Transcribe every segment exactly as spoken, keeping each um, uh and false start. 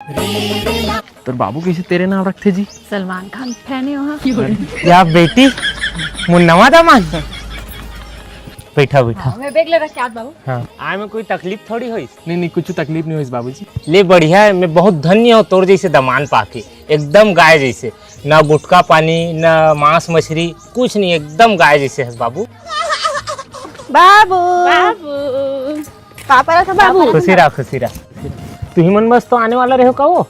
तोर बाबू कइसे तेरे नाम रखथे जी? सलमान खान फैन हे वहाँ। या बेटी, मोर नवा दामाद। बइठा, बइठा। हाँ, मैं बैग ले रख के आत बाबू। हाँ। आय में कोई तकलीफ थोड़ी होइस? नहीं, नहीं, कुछ तकलीफ नहीं होइस बाबूजी। ले बढ़िया हे, मैं बहुत धन्य हूँ तोर जइसे दामाद पाके। एकदम गाय जइसे, ना गुटखा पानी, ना मांस मछरी, कुछ नहीं, एकदम गाय जइसे हस बाबू। बाबू। बाबू। पापा रहा था बाबू। खुशी रहा, खुशी रहा। तुही मन बस तो आने वाला रहे हो का वो?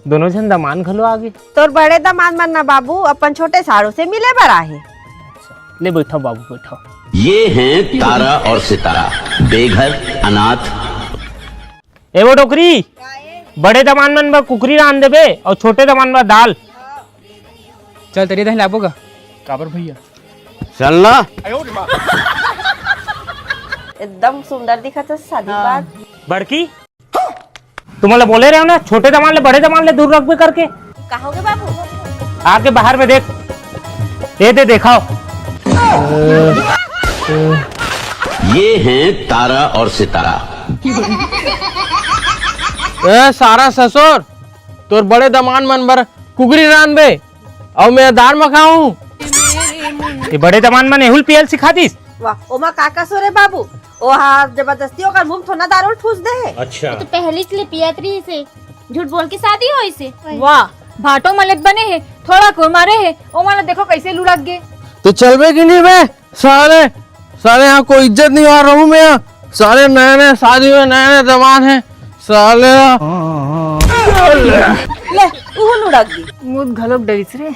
दोनों झन दामाद घलो आ गे। तोर बड़े दामाद मन ना बाबू अपन छोटे साढ़ू से मिले बर आहे। ले बइठो बाबू, बइठो। ये हैं तारा और सितारा, बेघर, अनाथ। ए वो डोकरी, बड़े दामाद मन बर कुकरी रांध देबे अउ छोटे दामाद बर दाल। चल, तरी दही लाबो गा। काबर भैया? चल ना। एकदम सुंदर दिखत हे शादी बाद। बड़की, तुमन ला बोले रहेंव ना, छोटे दामाद ले बड़े दामाद ले दूर रखबे करके। का होगे बाबू? आके बाहर में देख, ये दे देखाव। ये हैं तारा और सितारा। ए सारा ससुर, तोर बड़े दामाद मन बर कुकरी रांधबे अउ मैं दार म खाहूं। ये बड़े दामाद मन एहू ल पियल सिखा दिस। वाह, ओमा का कसूर हे बाबू? ओहा जबरदस्ती ओकर मुंह म थोना दारू ल ठूस दे हे। अच्छा। तो पहली ले पियत रहिस हे, झूठ बोल के शादी होइस हे। वाह, भाटो मलेत बने हे, थोड़ा को मारे हे, ओमा ला देखो कइसे लुढ़क गे। तो चलबे कि नहीं बे? साले, साले यहाँ कोई इज्जत नहीं आ रहूं मैं यहाँ। साले नए नए शादी हुए, नए नए दामाद हैं। साले। ले, उहू लुढ़क गे। मुंह घलोक डरिस रे।